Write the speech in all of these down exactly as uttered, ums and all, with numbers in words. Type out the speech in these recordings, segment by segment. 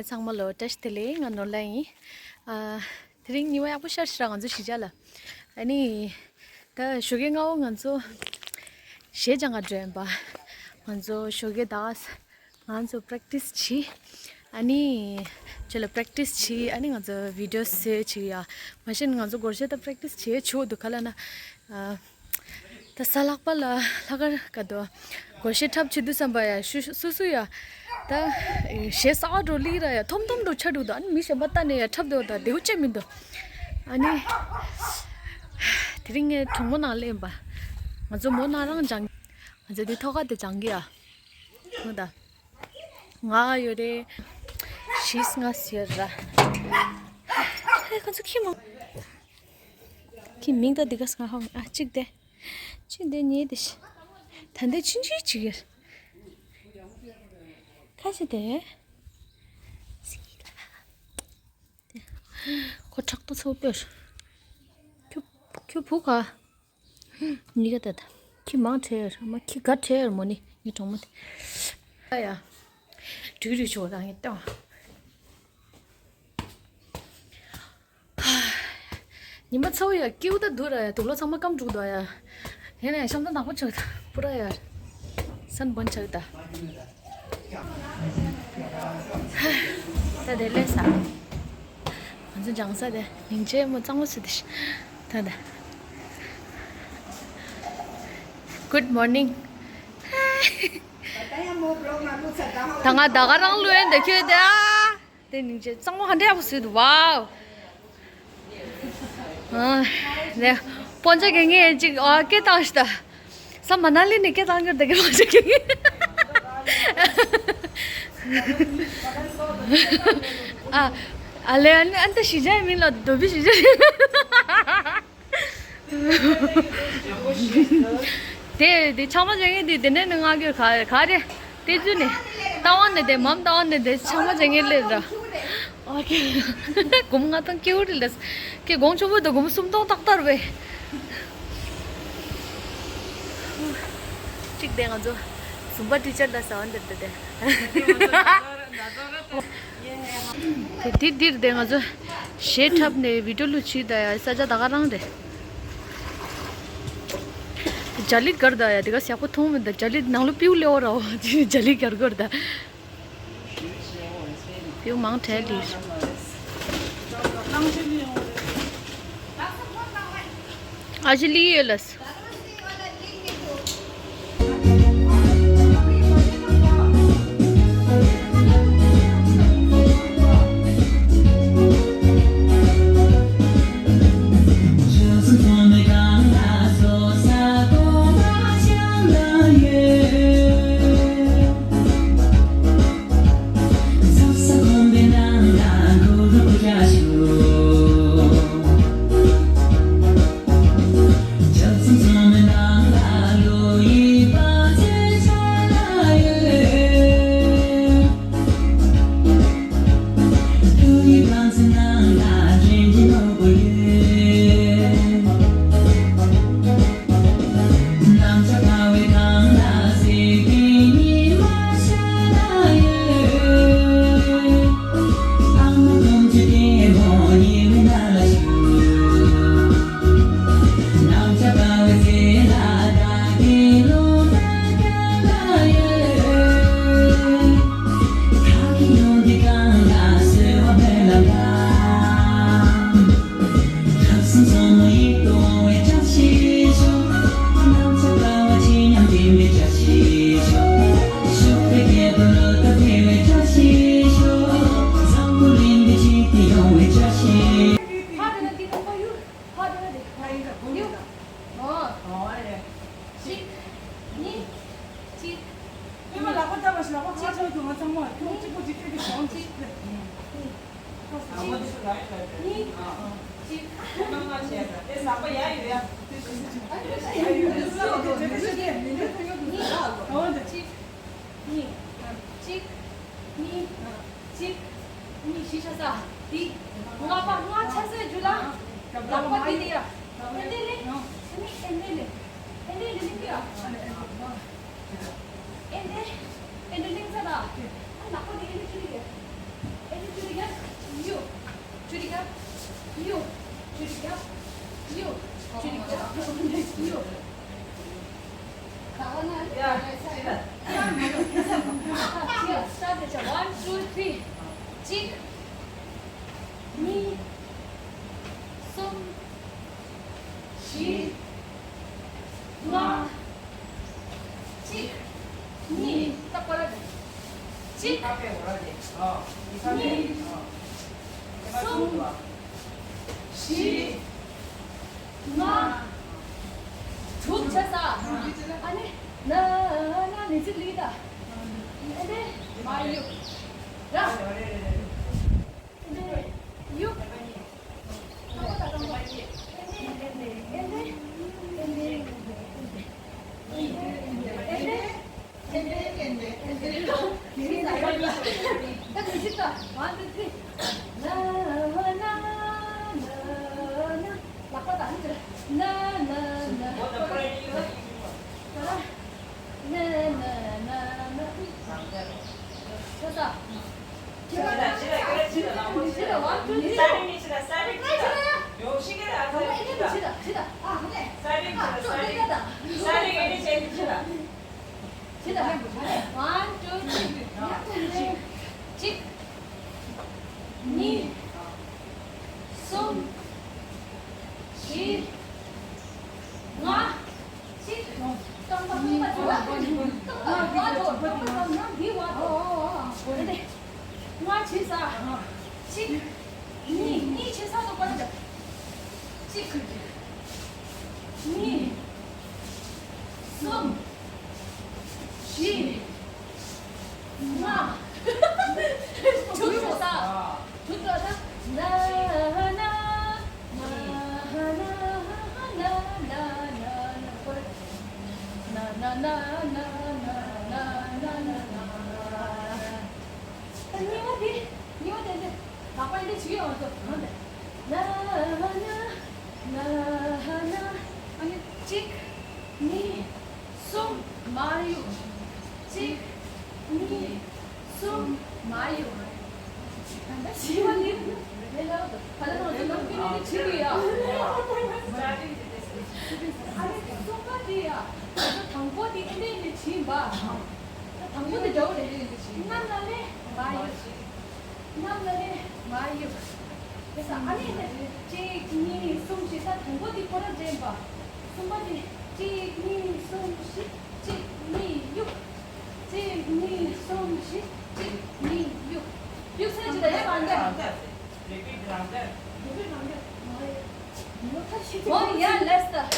ཚང་མ་ལ་བཀྲ་ཤིས་བདེ་ལེགས། ང་ནོར་ལྷ་ཡིན། ཨ། དེ་རིང་ཉི་མ་ཡག་པོ་ཤར་ཤག་ང་ཚོ་གཞིས་ཆགས་ལ། ཨ་ནི། ད་ཞོགས་ཀས་སྔ་པོ་ང་ཚོ་གཞས་སྦྱང་ག་འགྲོ་ཡིན་པ། ང་ཚོ་ཞོགས་ཀས་ད་ང་ཚོ་པེ་རེག་ཊི་སི་བྱས། ཨ་ནི། ཁྱོད་ལ་པེ་རེག་ཊི་སི་བྱས། ཨ་ནི་ང་ཚོ་བི་ཌི་ཡོ་སེ་བྱས་ཡ། མ་གཞི་ང་ཚོ་སྒོར་གཞས་ད་པེ་རེག་ཊི་སི་བྱས་ཆོག་འདུག་ག་ལབ་ན། ཨ། ད་གཟའ་ལྷག་པ་ལ་ལྷག་དཀར་ག་དུས་སྒོར་གཞས་འཁྲབ་བྱེད་དུས་བསམ་པ་ཡ། ཤུ་སུ་སུ་ཡ། ད་གཞས་གསར་པ་འགྲོ་ལི་ར་ཡ། ཐོམ་ཐོམ་འགྲོ་ཆ་འགྲོ་འདུག་ཨ་ནི་མི་གཞན་པ་ལྟ་ནས་ཡ་འཁྲབ་འདུག་ད་བདེ་པོ་ཅིག་མི་འདུག་ཨ་ནི། དེ་རིང་ངས་གྲོགས་མོ་ནང་སླེབས་པ། ང་ཚོ་མོ་ནང་རང་སྦྱང་། ང་ཚོ་དེ་ཐོག་ཁ་དེ་སྦྱང་གི་ཡ། ཧུ་ད། ང་ཡོད་རེད། ཤིས་ང་ཟེར་ར། ཧེ། ཁོ་ཚོ་ཁྱི་མང་། ཁྱི་མིང་ད་འདི་ག་ས་ཧ་ཨ་གཅིག་དེ། གཅིག་དེ་གཉིས་དེ་ཤི། ད་འདི་ཆུང་ཆུང་གཅིག་ཡོད། ཁ་ཤས་དེ། ཁོ་ཁྲག་ཏོ་ཚོ་པེར། ཁྱུ་ཁྱུ་བུ་ག་གཉིས་ཀ་ད་ད། ཁྱི་མང་ཁྲེལ་མ་ཁྱི་ག་ཁྲེལ་མོ་ནི་ངའི་གྲོགས་མོ་དེ། ཨ་ཡ། དུས་རིག་ཆོག་རང་ངས་ལྟ། ཉི་མ་ཚ་པོ་ཡ་སྐྱིད་པོ་ད་འདུག་ར་ཡ། དུག་ལོག་ཚང་མ་སྐམ་འགྲོ་འདུག་ཡ། ཡིན་ནའི་ཤམ་ཐབས་ནག་པོ་ཆགས་ད་པུ་ར་ཡ། སན་བན་ཆགས་ད། ད་དེ་ལས་ས། ང་ཚོ་སྦྱང་ས་དེ་ཉིན་བྱེད་མོ་གཙང་མོ་སུ་དེ་ཤི། ད་ད། Good morning. ད་ང་ད་ག་རང་ལུས་ཡོད་འདི་ཁྱོད་དེ་ཨ། དེ་ཉིན་བྱེད་གཙང་མོ་ཧ་འདྲེ་ཡག་པོ་སུ་དེ་ཝའོ། ཨ། ནས་སྤོན་ཆ་གེ་ངས་ཅིག་ཨ་སྐད་བཏང་ཤི་ད། ས་མ་ན་ལི་ནས་སྐད་བཏང་གི་འདུག་གི་མ་ཆགས་ཀྱི། ཨ། ཨ་ལེ་ཨ་ནི་ཨ་ནི་ད་གཞིས་ཆགས་མིང་ལ་རྡོ་སྦིས་གཞིས་ཆགས། དེ་དེ་ཆང་མ་བྱེད་མཁན་དེ་དེ་ནས་ནི་ང་གི་ག་ག་རེ། དེ་ཚོ་ནི། རྟ་དབང་ནས་དེ་མམ་རྟ་དབང་ནས་དེ་ཆང་མ་བྱེད་མཁན་སླེབས་ར། ཨོ་ཁེ། སྒོར་མོ་ལྔ་སྟོང་སྐྱེ་བོ་རེད་ལ། ཁྱེད་གོང་ཆུང་བོ་དང་སྒོར་མོ་སུམ་སྟོང་ཏག་ཏག་རེད། གཅིག་དེ་ང་ཚོ་ཟུམ་པ་ཊི་ཆར་ལ་ཟ་བ་འདིར་དེ་དེ། དེ་དེ་འདིར་དེ་ང་ཚོ་གཞས་འཁྲབ་ནས་བི་ཌི་ཡོ་ལུ་ཆི་ད་ཡ། ས་ཆ་ད་ག་རང་རེད། ཇ་ལི་གར་ད་ཡ། དེ་ག་ཡག་པོ་མཐོང་མི་འདུག་ཇ་ལི་ནང་ལོ་པིའུ་ལེའོ་ར་འོ། ཇ་ལི་གར་གར་ད། པིའུ་མང་ཁྲལ་ལིར། ཨ་ཇི་ལི་ཡོད་ལ། ཕ་དེ་ན་དེ་ཁ་ཡིན་ད་གོ་ཡིན་ད། ཨོ། ཨོ་ཨེ། གཅིག་གཉིས། གཅིག་སྔོན་མ་ལག་པ་བརྡབས་པ་ཞིག་ལག་པ་ཁ་ཚོན་དུ་ང་ཚང་མ་ཁྱོད་གཅིག་པོ་གཅིག་སྟེར་གྱི་བྱུང་། གཅིག་གཉིས། གཅིག་གཉིས། གཅིག་ཁོ་ང་ང་བྱས་ད་དེ་ལག་པ་ཡ་ཡོད་ཡ། གཉིས། གཉིས། གཅིག་གཉིས། གཅིག་གཉིས། གཅིག་གཉིས། བཞི་ཆ་ས། འདི། ལྔ་པ་ལྔ་ཆ་སའི་རྒྱུ་ལ། ལག་པ་འདི་འདི་ཡ། ཨེ་འདི་ལེ། ཨ་ནི་ཨེ་འདི་ལེ། ཨེ་འདི་ལེ་འདི་ཡ། ཨེ་འདི། ཨེ་འདི་ལེ་ཚ་ད། ཨ་ལག་པ་འདི་ཨེ་འདི་ཅི་ལེ། ཨེ་ གཡུ། གཡུ། གཡུ། གཡུ། One, two, three. གཅིག་གཉིས། གསུམ། བཞི། ལྔ། གཅིག་གཉིས། ད་པ་ར་གཅིག་གཉིས། གསུམ། བཞི། ལྔ། དྲུག་བྱས་ས། ཨ་ནི། ན་ན་ནི་ཅི་ལི་ད། ཨ་ནི། མ་ཡུ། ར། ཨ་ནི། ཡུ། One, two, three. གཅིག་གཉིས། གསུམ། བཞི། ལྔ། གཅིག་རྐང་པ་རྐང་པ་དེ་བ་དེ། རྐང་པ་བ་དོ། རྐང་པ་རྐང་ན་འདི་བ་དོ། དེ་ལྔ་བྱས་ས། གཅིག་གཉིས། གཉིས་བྱས་ས་དོ་པ་དེ། གཅིག་གཉིས། གསུམ། བཞི། ལྔ། དྲུག་ཡོད་ས། དྲུག་ཡོད་ས། ན་ན་ན་ན་ན་ན་ན་ན། གཉིས་པ་དེ། གཉིས་པ་དེ་འདི། ལག་པ་འདི་བྱེད་ཡོང་ཚོ། ན་ན་ན་ན། ཨ་ནི་གཅིག་གཉིས། གསུམ། མ་གཡུག་གཅིག་གཉིས། གསུམ། མ་གཡུག་ད་ལྟ་བཞི་པ་འདི། དེ་ལ་ད་ལྟ་ང་ཚོ་ནང་པའི་ནང་ནས་བྱེད་དགོས་ཡ། ཨ་ནི་གསུམ་པ་འདི་ཡ། ང་ཚོ་དང་པོ་འདི་ཨེ་འདྲས་འདི་བྱེད་ཡིན་པ། ད་དང་པོ་འདི་འདྲ་བོ་རེད། རེད་འདི་བྱེད་ཡིན། ན་ན་ལེ་མ་གཡུག་གནམ་ལ་ནི་མ་གཡུག་དེ་ས་ཨ་ནི་ནི་གཅིག་གཉིས་གསུམ་བཞི། ས་དང་པོ་དེ་ཁོ་ར་འདྲེན་པ། གསུམ་པ་དེ་གཅིག་གཉིས་གསུམ་བཞི། གཅིག་གཉིས་གཡུག་གཅིག་གཉིས་གསུམ་བཞི། གཅིག་གཉིས་གཡུག་གཡུག་ས་ཅི་ད་ཡ་མ་འདྲ། Repeat རང་འདྲ། Repeat རང་འདྲ། མ་རེད། མོ་ཁ་ཤི་ཁ། Oh yeah, let's start.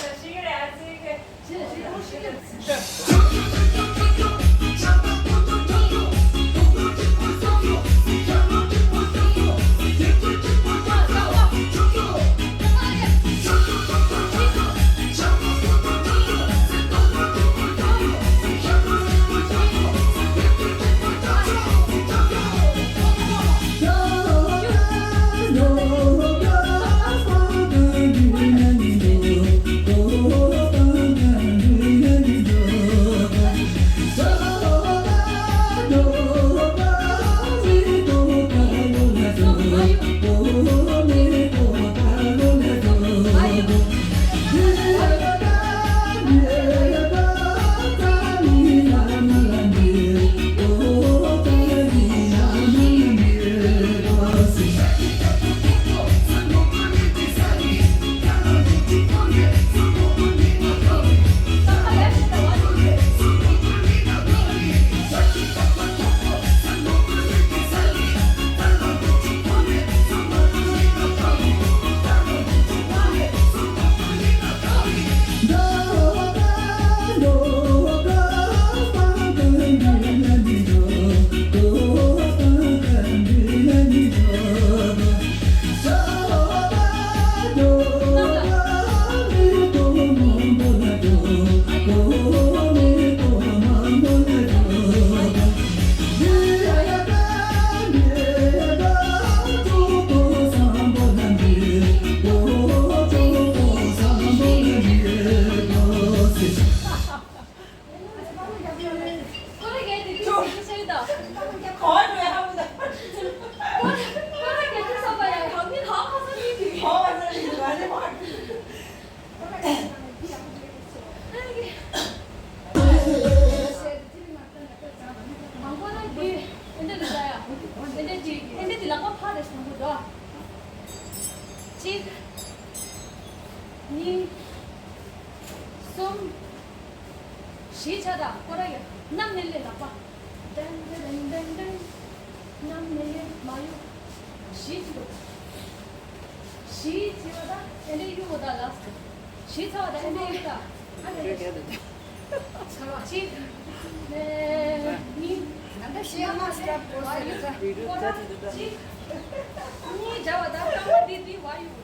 གཅིག་གཉིས། གསུམ། བཞི་ཆ་དང་སྐོར་ར་ཡ། གནམ་ནས་ལས་ལག་པ། ཏན་ཏན་ཏན་ཏན། གནམ་ནས་ལས་མ་གཡུག་བཞི་ཅི་འདུག་བཞི་ཅི་བ་ད་ཨེ་འདྲས་གཡུག་བ་ད་ལགས། བཞི་ཚ་བ་ད་ཨེ་འདྲས་གཡུག་ད། ཨ་འདྲས་གཡུག་ད། ཚ་བ་གཅིག་གཉིས། ང་ད་ཤི་ཡ་མ་སྐྲག་པོ་ཟེར་ད། སྐོར་ར་གཅིག་གཉིས་བྱ་བ་ད་རྐང་པ་འདི་འདི་བ་གཡུག་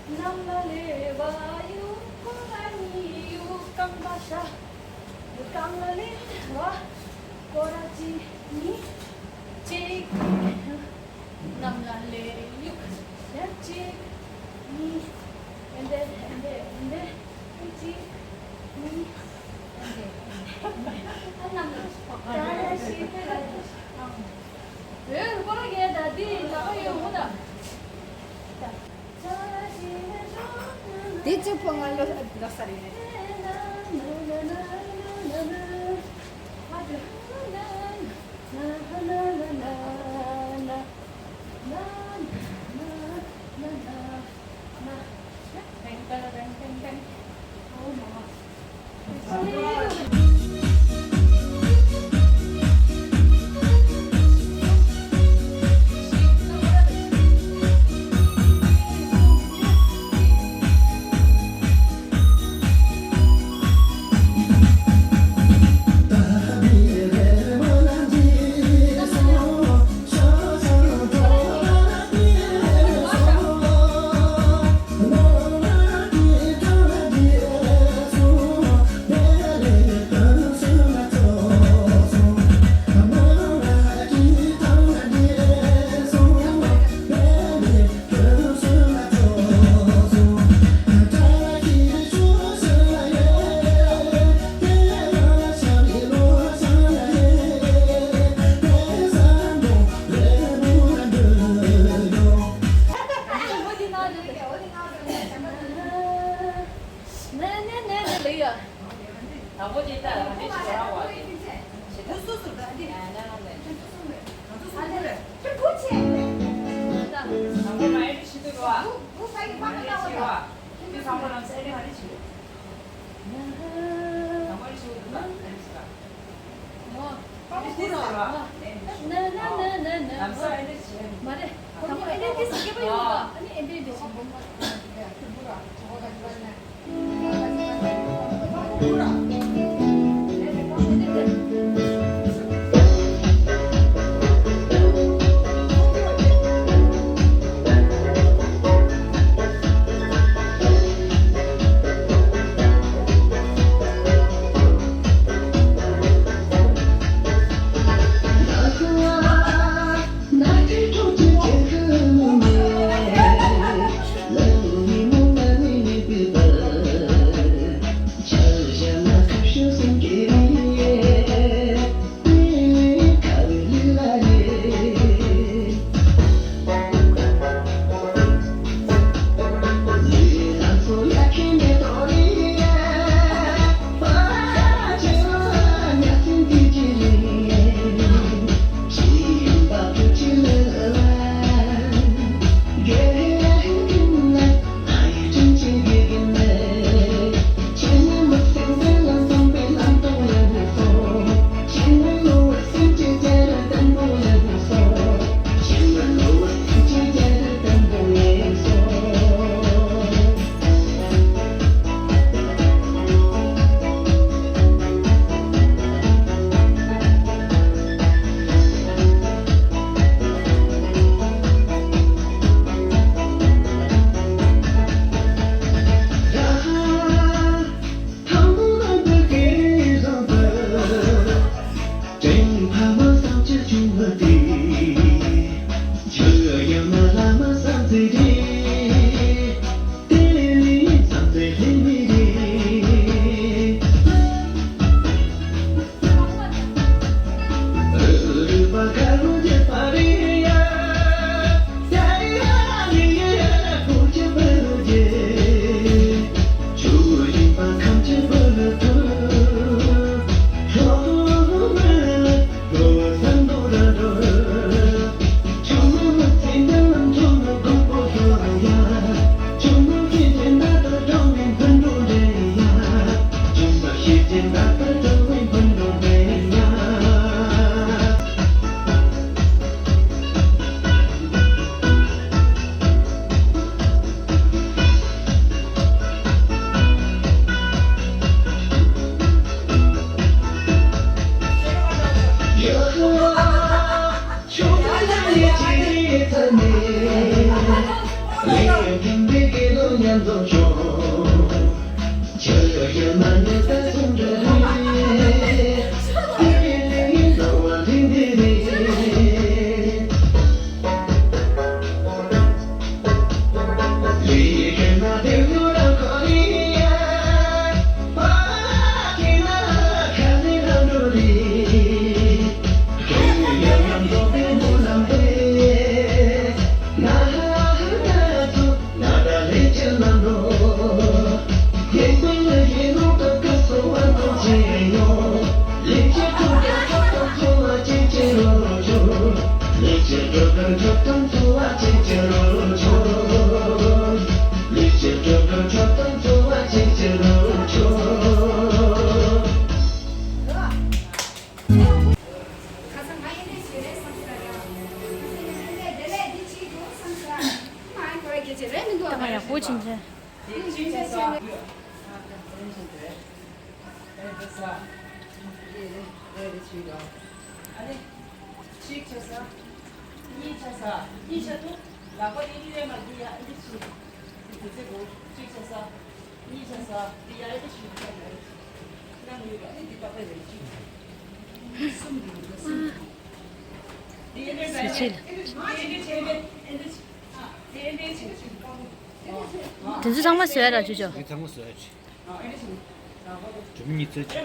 གནམ་ལ་ལས་བ་གཡུག་སྐོར་ར་གཉིས་གཡུག་རྐང་པ་ཤ། རྐང་ལ་ལས་བ་སྐོར་ར་གཅིག་གཉིས། གཅིག་གཉིས། གནམ་ལ་ལས་གཡུག་ཡ། གཅིག་གཉིས། ཨེ་འདྲས་ཨེ་འདྲས་ཨེ་འདྲས། གཅིག་གཉིས། ཨེ་འདྲས་ཨེ་འདྲས། ཨ་གནམ་ལ་ད་ཡ་ཤི་ཏེ་ལ་ཡ་ཤི། ཨང་། འོས་སྐོར་ར་གས་ད་འདི་ལ་བ་ཡོད་མོ་ད། འདི་གཅིག་པོ་ང་ལོ་ལོ་ས་རེད། དང་པོ་དེ་ལྟར་ཨ་འདྲས་ཞིག་རང་བ་རེད། ཞེ་དྲག་སོ་སོ་དང་འདི་ཨ་ན་ལས་ཁྱོད་ཚོ་སོང་བས། ང་ཚོ་སོང་བས། ཁྱོད་བུ་ཆེ་ཨ་ནས། དང་པོ་རང་ཨེ་འདྲས་ཞིག་འདུག་བ། བུ་བུ་ས་ཡི་མ་ན་ལྟ་བ་དང་། ཁྱོད་ཚོ་དང་པོ་ལམ་སེ་ཨེ་འདྲས་ཧ་འདྲས་ཞིག་རེད། དང་པོ་ཨེ་འདྲས་ཞིག་འདུག་ཨ་ནས་ཞིག་ཨ། ཨེ་འདྲས་ཞིག་རེད་བ། ན་ན་ན་ན་ན། ལམ་སེ་ཨེ་འདྲས་ཞིག་མ་རེད། དང་པོ་ཨེ་འདྲས་ཀྱི་སྐྱེས་པ་ཡོད་པ། ཨ་ནི་ཨེ་འདྲས་འདྲས་ཞིག་ད་ང་ཡག་པོ་ཕྱིན་ཆད། ཨ་ནི། གཅིག་བྱས་ས། གཉིས་བྱས་ས། གཉིས་བྱས་འདུག་ལག་པ་ཡིན་གྱི་རེད་མ་གྱི་ཡ། ཨ་ནི་གཅིག་དེ་ཚེ་གོ། གཅིག་བྱས་ས། གཉིས་བྱས་ས། དེ་ཡ། ཨ་ནི་གཅིག་བྱས་ས། ནང་ཡོད་པ་ཨ་ནི་འདི་པ་པ་རེད། གཅིག་གསུམ་འདུག་གསུམ། དེ་ཨ་ནི་བྱས་ས། དེ་ཨ་ནི་བྱས་ས། དེ་ཨ་ནི་བྱས་ས། དེ་ཚོ་ཚང་མ་བཟོས་ར་ཇུ་ཇོ། དེ་ཚང་མ་བཟོས་ཡ་ཅིག་གྲོན་གཉིས་ཚེ་ཅིག་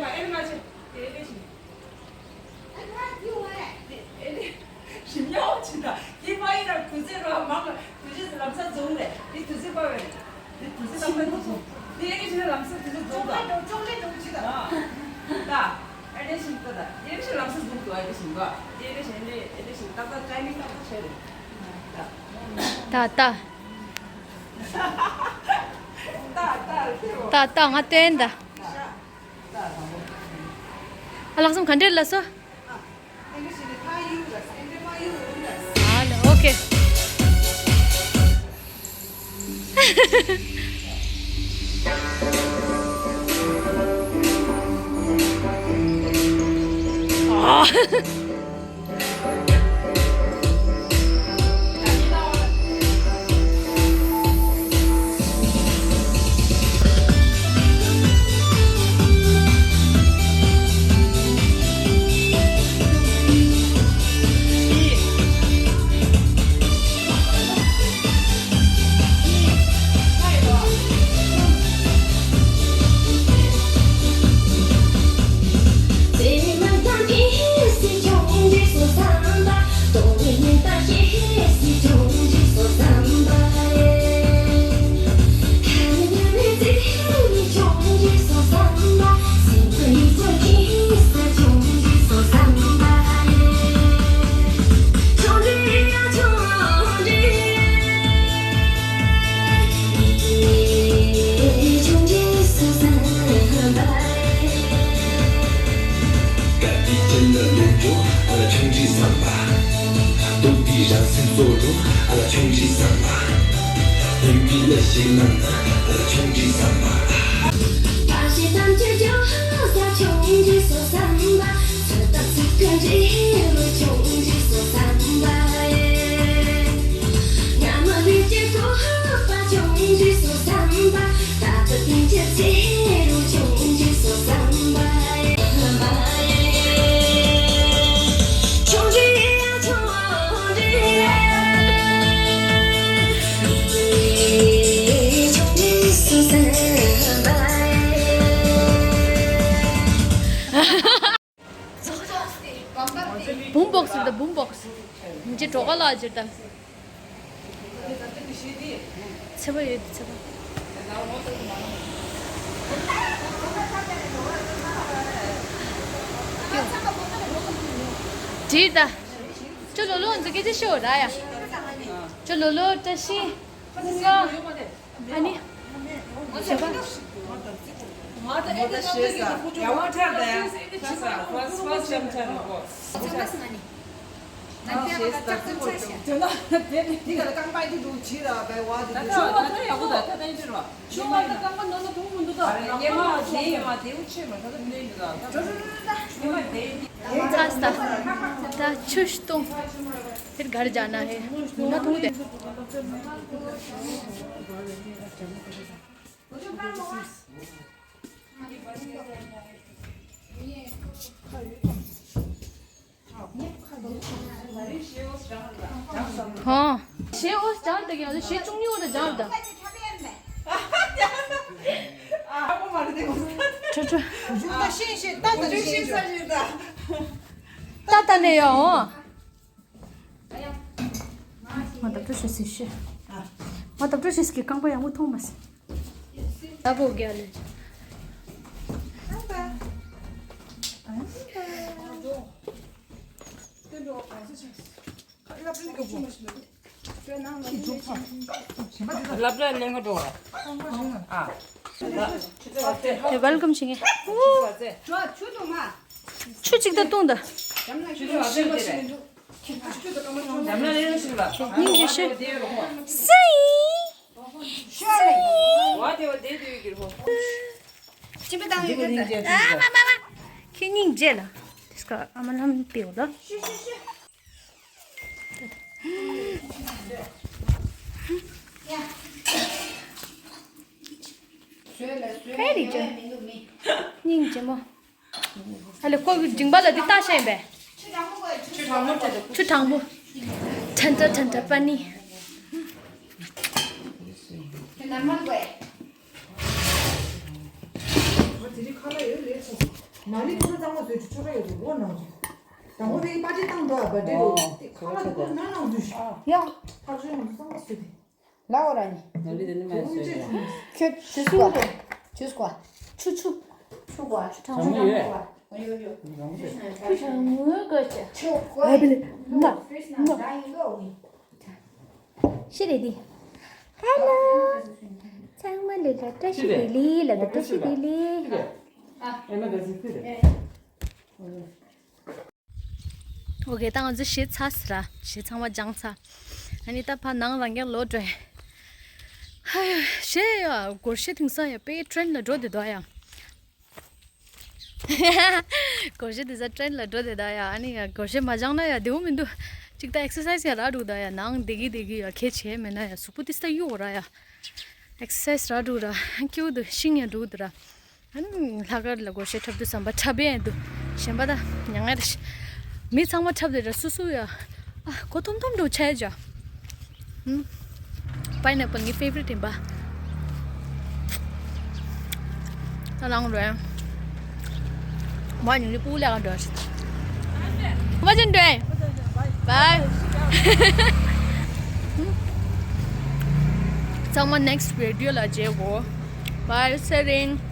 ད་ད། ད་ད་ང་སྟོན་ད། ཨ་ལགས་སམ་ག་འདྲས་ལ་སོ། ཨ་ལ་ཨོ་ཁེ། བོགས་སི་མི་ཅི་གྲོགས་ལ་ཇིར་དང་། ཚེ་བ་ཡོད་ཚེ་བ། དྲིས་ད། ཅོ་ལོ་ལོ་འཛི་སྐད་ཆ་ཤོད་ར་ཡ། ཅོ་ལོ་ལོ་བཀྲ་ཤིས། ང་། ཨ་ནི། བྱེད་པ། ཚ་ས། ད་ཆུ་ཞིག་བཏུང་། དེར་གར་ཇ་ན་ཧེ། ན་ཐུང་དེ། ཧོ། ཞེ་ཨོ་སྦྱར་དེ་གི་ཞེ་ཅུང་ཉུང་བ་སྦྱར་ད། ཁྲ་ཁྲ། ད་ད་ནས་ཡོང་། ང་ད་བྲོ་ཤེས་སི་ཤེ། ང་ད་བྲོ་ཤེས་སི་གི་རྐང་པ་ཡག་པོ་མཐོང་མ་སོང་། ཨ་བོ་རྒྱ་ལེ། སློབ་གྲྭ་ལེན་ག་འགྲོ་བ། ཨ། དེ་ཝེལ་ཀམ་བྱེད་ངེས། ཆུ་གཅིག་ད་བཏུང་ད། སྙིང་རྗེ་ཤེས། སེ། སེ། ཨ་མ་མ་མ། ཁྱེད་སྙིང་རྗེ་ལ། དེ་སྐ་ཨ་མ་ལམ་པེའུ་ལ། ཧེ་རི་ཅོ། སྙིང་རྗེ་མོ། ཨ་ལེ་ཁོ་གི་མཇིང་པ་ལ་འདི་ལྟ་ཤེས་པས། ཆུ་གྲང་མོ། ཁྲན་ཏྲ་ཁྲན་ཏྲ་པ་ནི། དེ་རིང་ཁ་ལག་ཡོད་ལས་སོང་། མ་ལི་ཁོ་རང་གཙང་མ་བཟོས་ཀྱི་ཆོ་ག་ཡོད་འདུག་འོ་ནང་། དང་པོ་དེ་པ་ཅི་བཏང་འགྲོ་བ་འདྲ་འདུག་ཁ་ལག་དེ་ཁོ་ནང་ནང་བཟོས་ཤག་ཡ། ཐག་ཆོད་ནང་གཙང་མ་བཟོས་ཏེ། ལ་འོ་ར་ནི། ང་ལི་དེ་ནི་མ་ཟོས་རེད། ཁྱོད་ཆུ་སྐོ། ཆུ་སྐོ། ཆུ་ཆུ། ཆུ་སྐོ། ཆུ་གྲང་མོ་ཡོད། ཡོད་ཡོད། ཆུ་གྲང་མོའི་སྐོར་ཆ། ཆུ་སྐོ། ཨ་བི་ལི། ན། ན། ཤི་རེད་དེ། ཧ་ལོ། ཚང་མ་ལ་ལ་བཀྲ་ཤིས་བདེ་ལེགས་ལ་ལ་བཀྲ་ཤིས་བདེ་ལེགས། ཨ་མ་ག་ཟིག་ཁུ་རེད། ཨོ་ཀེ། ད་ང་ཚོ་གཞས་ཚར་ཟེར་ར། གཞས་ཚང་མ་སྦྱངས་ཚར། ཨ་ནི་ད་ཕར་ནང་རང་རྒྱག་ལོག་འགྲོ་ཡ། ཧ་ཡ། གཞས་ཡ་སྒོར་གཞས་དེང་སང་ཡ་དཔེ་ཊྲེན་ལ་འགྲོ་བསྡད་འདུག་ཡ། སྒོར་གཞས་དེང་སང་ཊྲེན་ལ་འགྲོ་བསྡད་འདུག་ཡ། ཨ་ནི་ཡ་སྒོར་གཞས་མ་སྦྱངས་ན་ཡ་བདེ་པོ་མི་འདུག་ཅིག་ད་ཨེག་སར་སའི་ཛི་ཡ་རག་འདུག་ད་ཡ། ནང་བསྡད་ཀྱི་བསྡད་ཀྱི་ཡ་གལ་ཆེ་མེད་ན་ཡ་གཟུགས་པོ་ཏིས་ད་གཡུག་འོ་ར་ཡ། ཨེག་སར་སའི་ཛི་རག་འདུག་ར། སྐྱིད་པོ་འདུག་ཤིང་ཡ་འདུག་འདུག་ར། ཨ་ནི་ལྷག་དཀར་ལ་སྒོར་གཞས་འཁྲབ་དུས་ཙམ་པ་འཁྲབ་ཡས་འདུག་གཞན་པ་ད་མྱ་ངན་རེད། མི་ཚང་མ་འཁྲབ་དེ་ར་སུ་སུ་ཡ། ཨ་གོ་ཐོམ་ཐོམ་འགྲོ་ཆ་ཡ་ཇ། ཧུམ། པའི་ནེ་པལ་ངའི་ཕེ་ཝ་རི་ཊི་ཡིན་པ། ད་ལང་རོ་ཡ། མ་ཉུང་ནི་པུ་ལེ་ག་འགྲོ་ཞིག་མ་ཅན་འགྲོ་ཡ། བའི། ཚང་མ་ནེག་སི་ཊི་བི་ཌི་ཡོ་ལ་མཇལ་གོ། བའི་ཚེ་རིང་།